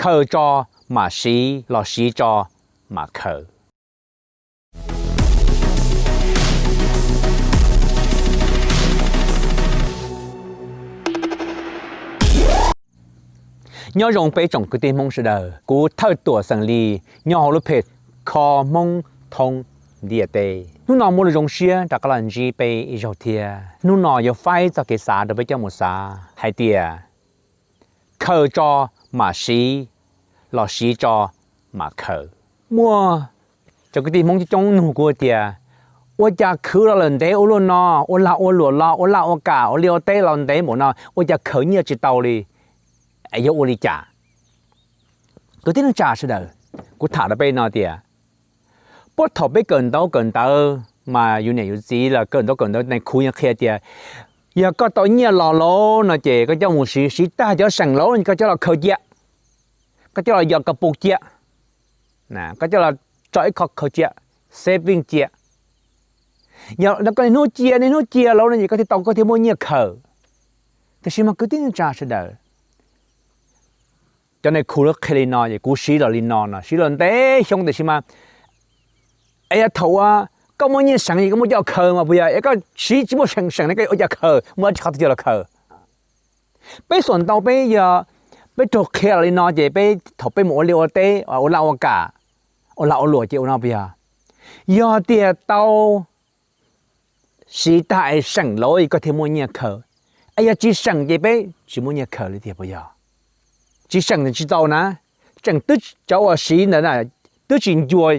khaws tso mam siv los siv tso mam khaws. Nyob zoo peb tsoom kwv tij Hmoob sawv daws, kuv Thawj Tuam xeem Lis nyob hauv lub phem kho Hmoob thoob ntiaj teb. Hnub no muaj lus zoo siab rov qab los ntsib peb ib zaug thiab. Hnub no yuav faib txoj kev xav rau peb coj mus xav hais tias khaws tso mam siv los siv tso mam khaws. Muaj cov kwv tij Hmoob coob coob nug kuv tias, ua cas khwv los lawm ntev ua luaj no, ua lag ua luam los ua laj ua kam ua liaj ua teb los ntev npaum no ua cas khaws nyiaj tsis tau li, es yuav ua li cas? Kwv tij neej tsa sawv daws, kuv tham rau peb no tias, puag thaum peb kawm ntaub kawm ntawv mas yus niam yus txiv los kawm ntaub kawm ntawv, nais khu yeej qhia tias yog koj tau nyiaj los lauj no ces koj coj mus siv, siv tag cov seem lauj koj coj los khaws cia, koj coj los yos kas pus cia, koj coj los tso ib qho khaws cia, saving cia. Yog koj niaj hnub cia niaj hnub cia lauj no ces koj thiaj tau, koj thiaj muaj nyiaj khaws. Tiam sis mas kwv tij neej tsa sawv daws, cov nais khu lawv qhia li no ces kuv siv los li no no, siv los ntev xyoo tiam sis mas es yog thaum uas koj muaj nyiaj seem ces koj muaj coj khaws mas puas yog? Es koj siv tsis muaj seem seem ne koj yuav ua cas khaws, muaj dab tsi qhov twg coj los khaws? Peb xuam ntau peb yog peb raug qhia los li no ces peb thaum peb mus ua liaj ua teb, ua laj ua kam, ua lag ua luam ces ua no puas yog? Yog tias tau siv tag es seem lauj koj thiaj muaj nyiaj khaws, es yog tsis seem ces peb tsis muaj nyiaj khaws li tiag puas yog? Tsis seem tsis txaus na, tseem twb cov uas siv ntawd na twb tsis ncua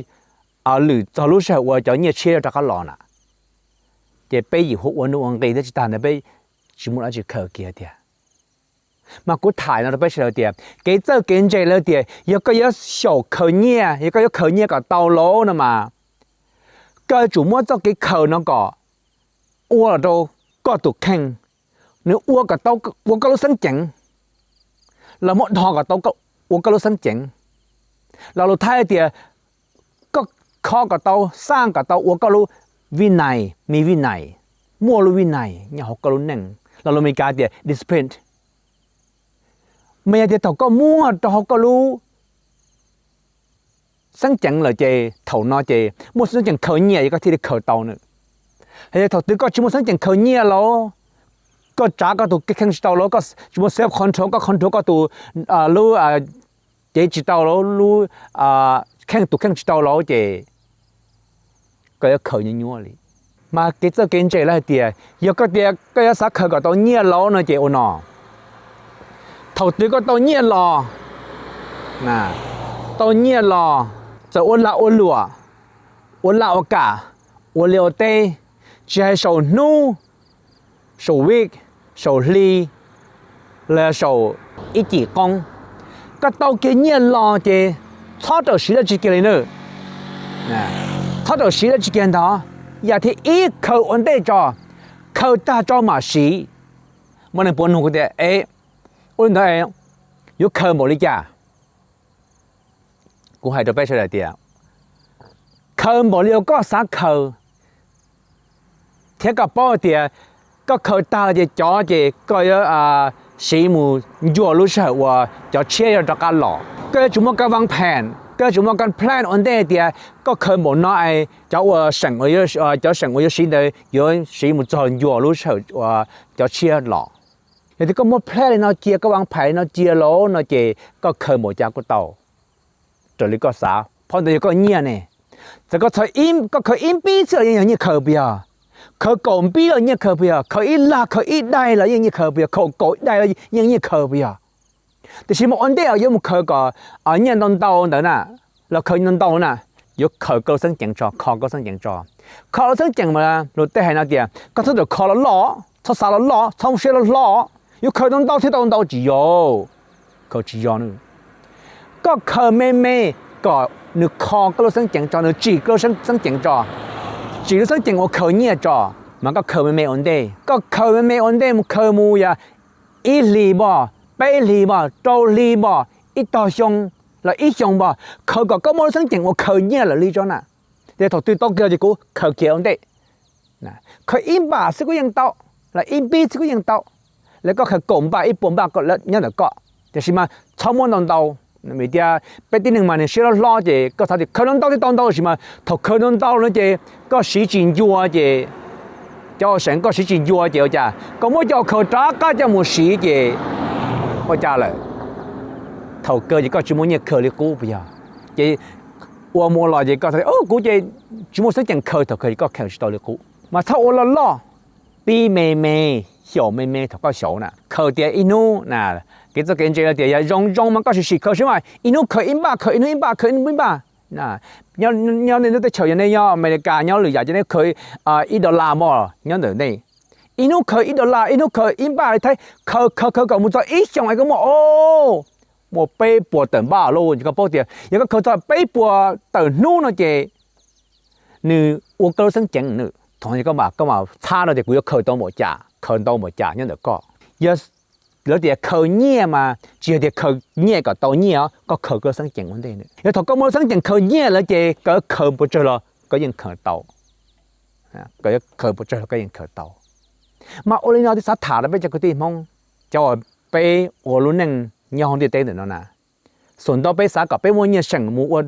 lwm txog lub sij hawm uas cov nyiaj tshiab yuav rov qab los na, ces peb yim hu ua nuj ua nqi thiab tsis tag ntawd peb tsis muaj dab tsi khaws kiag tiag. Mas kuv tham no rau peb sawv daws tias kev txawj kev ntse lawv tias yog koj yuav xyaum khaws nyiaj, yog koj yuav khaws nyiaj kom tau lauj no mas koj yuav tsum muab txoj kev khaws no kom ua los rau koj tus kheej, nws ua kom tau ua koj lub xeeb ceev, los muab dhos kom tau ua koj lub xeeb ceev, los lus Thaib tias koj kho kom tau, xaj kom tau ua koj lub vij nais, me vij nais, muaj lub vij nais nyob hauv koj lub neej, los lus Meskas tias discipline. Mas yog tias thaum koj muab rau hauv koj lub xeeb ceev lawm ces thaum no ces muaj xeeb ceem khaws nyiaj es koj thiaj li khaws tau nws. Yog thaum twg koj tsis muaj xeeb ceem khaws nyiaj lauj, koj tsav koj tus kheej tsis tau lauj, koj tsis muaj self control, koj control koj tus lub cev tsis tau lauj, lub kheej tus kheej tsis tau lauj ces koj yuav khaws nyuaj nyuaj li. Mas kev txawj kev ntse lawv hais tias yog koj tias koj yuav xav khaws kom tau nyiaj lauj no ces ua no, thaum twg koj tau nyiaj los, tau nyiaj los, txawm ua lag ua luam, ua laj ua kam, ua liaj ua teb, tsis hais saum hnub, saum week, saum hli, los yog saum ib cim qoob, koj tau kiag nyiaj los ces txhob rawm siv dab tsi kiag li nawb. Txhob rawm siv dab tsi kiag ntag, yam thib ib khaws ua ntej tso, khaws tag tso mam siv. Muaj neeg puav nug kuv tias, es, ua li ntawd yuav khaws npaum li cas? Kuv hais rau peb sawv daws tias khaws npaum li uas koj xav khaws, thiab koj paub tias koj khaws tag ces cov ces koj yuav siv mus ncua lub sij hawm uas cov tshiab yuav rov qab los. Koj yuav tsum muaj kab vaab phees, koj yuav tsum muaj kab plan ua ntej tias koj khaws npaum no es cov uas seem, cov seem uas yuav siv ntawd yuav siv mus txog ncua lub sij hawm uas cov tshiab los. Yog tias koj muab plan li no cia, koj vaab phees li no cia lauj no ces koj khaws npaum cas kuj tau raws li koj xav, phau ntawd yog koj nyiaj ne. Txawm koj, koj khaws ib npib xwb los yeej yog nyiaj khaws puas yog? Khaws kaum npib los nyiaj khaws puas yog? Khaws ib lag khaws ib daim los yeej nyiaj khaws puas yog? Khaws kaum ib daim los yeej nyiaj khaws puas yog? Tiam sis mas ua ntej yuav mus khaws kom nyiaj ntau ntau ntawd na, los khaws ntau ntau na, yuav khaws koj lub xeeb ceev tso, kho koj lub xeeb ceev tso. Kho lub xeeb ceev mas luag tej hais no tias koj txhob rawm kho loj loj, txhob xav loj loj, txhob muaj siab loj hlob, yuav khaws ntau ntau thiaj tau ntau, tsis yog. Khaws tsis yog nawb. Koj khaws me me kom nws kho koj lub xeeb ceev tso, nws tsim koj lub xeeb ceev tso, tsim lub xeeb ceev uas khaws nyiaj tso, mas koj khaws me me ua ntej. Koj khaws me me ua ntej mus khaws mus yog ib hlis npog, peb hlis npog, rau hlis npog, ib tog xyoo los ib xyoo npog, khaws kom koj muaj lub xeeb ceem uas khaws nyiaj lawm li tso na. Ces thaum twg tau kiag ces kuv khaws kiag ua ntej. Khaws ib npaj xwb kuj yeej tau, los ib npib xwb kuj yeej tau, los koj khaws kaum npaj ib puas npaj nyob ntawm koj, tiam sis mas txhob muab ntau ntau. Vim tias peb tib neeg mas nws siab hlob hlob ces koj xav tias khaws ntau ntau thiaj tau ntau, tab sis mas thaum khaws ntau ntau no ces koj siv tsis ncua ces, cov seem koj siv tsis ncua ces ua cas koj muab coj khaws rov qab coj mus siv ces ua cas lawm? Thaum kawg ces koj tsis muaj nyiaj khaws li qub puas yog? Ces ua mus ua los ces koj xav tias kuv ces tsis muaj xeeb ceem khaws, thaum kawg ces koj khaws tsis tau li qub. Mas txhob ua loj loj, pib me me, xyaum me me thaum koj xyaum na. Khaws tias ib hnub na, kev txawj kev ntse lawv tias yog zoo zoo mas koj sim sim khaws xwb mas ib hnub khaws ib npaj, khaws ib hnub ib npaj, khaws ib hnub ib npaj. Nyob nej lub teb chaws, yog nej nyob Amelikas nyob lwm yam ces nej khaws ib dollar mog nyob ntawm nej. Ib hnub khaws ib dollar, ib hnub khaws ib npaj li thiab, khaws khaws khaws kom mus txog ib xyoos es koj muaj, o, muaj peb puas tawm npaj lauj. Ces koj paub tias yog koj khaws txog peb puas tawm hnub no ces nws ua koj lub xeeb ceem nws. Thaum koj mam, koj mam txhab no tias kuv yuav khaws tau npaum cas, khaws ntau npaum cas nyob ntawm koj. Yog lawv tias khaws nyiaj mas tsis yog tias khaws nyiaj kom tau nyiaj os, koj khaws koj lub xeeb ceem ua ntej nws. Yog thaum koj muaj lub xeeb ceem khaws nyiaj lawm ces koj khaws puas tsawg los koj yeej khaws tau. Koj khaws puas tsawg los koj yeej khaws tau. Mas ua li no thiaj xav tham rau peb cov kwv tij Hmoob, cov uas peb ua lub neej nyob hauv ntiaj teb ntawm no na. Xum ntau peb xav kom peb muaj nyiaj seem mus ua,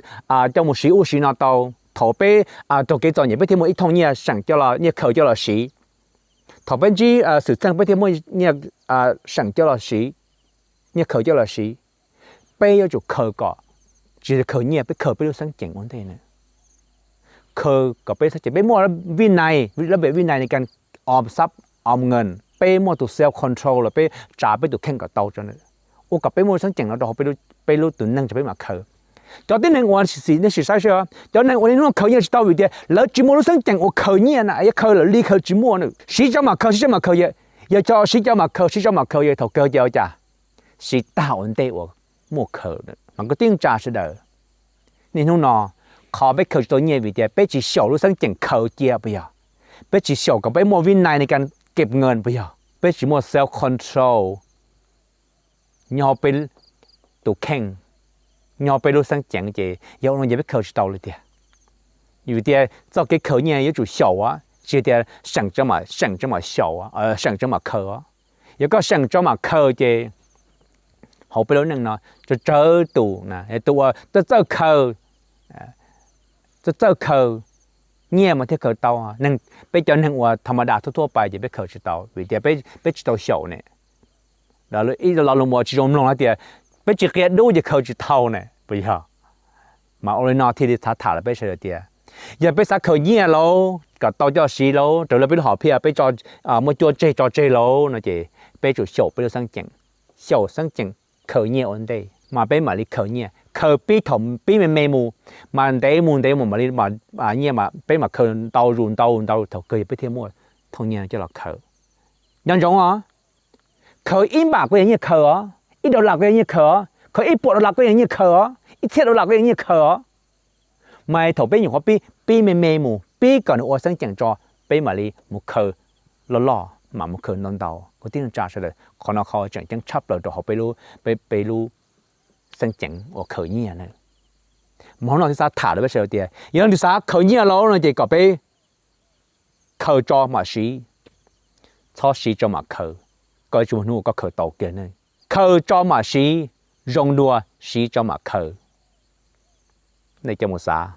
coj mus siv ub siv no tau. Thaum peb raug kev txom nyem peb thiaj muaj ib thooj nyiaj seem coj los, nyiaj khaws coj los siv. Thaum peb ntsib xwm txheej peb thiaj muaj nyiaj seem coj los siv, nyiaj khaws coj los siv. Peb yuav tsum khaws kom, tsis khaws nyiaj, peb khaws peb lub xeeb ceem ua ntej na. Khaws kom peb xeeb ceem, peb muaj vij nai, lawv npe vij nai ne kan om xab om nkees, peb muaj tus self control los peb tsa peb tus kheej kom tau tso. Ua kom peb muaj lub xeeb ceem no rau hauv peb lub tus neeg tso peb mam khaws. Cov tib neeg uas, nej sim saib seb, cov neeg uas niaj hnub no khaws nyiaj tsis tau vim tias lawv tsis muaj lub xeeb ceem uas khaws nyiaj na, yog khaws lawm li khaws tsis muaj na. Siv tso mam khaws, siv tso mam khaws, yog cov siv tso mam khaws, siv tso mam khaws, yog thaum kawg ces ua cas? Siv tag ua ntej uas muaj khaws. Mas kwv tij neej tsa sawv daws, niaj hnub no qhov peb khaws tsis tau nyiaj vim tias peb tsis xyaum lub xeeb ceem khaws cia puas yog? Peb tsis xyaum kom peb muaj vij nai ne kan keb nkees puas yog? Peb tsis muaj self control nyob hauv peb tus kheej, nyob hauv peb lub xeeb ceem ces yog ua no ces peb khaws tsis tau li tiag. Vim tias txoj kev khaws nyiaj yuav tsum xyaum, tsis tias seem tso mam, seem tso mam xyaum, seem tso mam khaws. Yog koj seem tso mam khaws ces hauv peb lub neej no tsawg tsawg tus, tus uas txawj txawj khaws, txawj txawj khaws nyiaj mas thiaj khaws tau. Peb cov neeg uas tha ma das thuab thuab pais ces peb khaws tsis tau vim tias peb tsis tau xyaum ne. Ib lo lus uas tsis zoo mloog hais tias peb tsis qia dub ces khaws tsis tau ne puas yog? Mas ua li no thiaj li xav tham rau peb sawv daws tias yog peb xav khaws nyiaj lauj, kom tau coj siv lauj, raws li peb lub hom phiaj peb muab cuab tseg tso tseg lauj no ces peb tsum xyaum peb lub xeeb ceem, xyaum xeeb ceem khaws nyiaj ua ntej mas peb mam li khaws nyiaj, khaws pib thaum pib me me mus, mas ntev mus ntev mus mam li, nyiaj mas peb mam khaws ntau zus ntau zus ntau zus thaum kawg peb thiaj muaj thooj nyiaj coj los khaws. Nco ntsoov os, khaws ib npam kuj yog nyiaj khaws os, ib dollar kuj yog nyiaj khaws os, khaws ib puas dollar kuj yog nyiaj khaws os, ib txhiab dollar kuj yog nyiaj khaws os. Mas thaum peb nyuam qhuav pib, pib me me mus, pib kom nws ua xeeb ceem tso, peb mam li mus khaws loj loj, mam mus khaws ntau ntau. Kwv tij neej tsa sawv daws, qhov no qhov tseem ceeb tshaj plaws rau hauv peb lub, peb lub xeeb ceem uas khaws nyiaj na. Mas hnub no thiaj xav tham rau peb sawv daws tias yog leej twg xav khaws nyiaj lauj no ces kom peb khaws tso mam siv, txhob siv tso mam khaws, koj yuav tsis muaj hnub uas koj khaws tau kiag ne. Khaws tso mam siv, zoo dua siv tso mam khaws. Nej coj mus xav.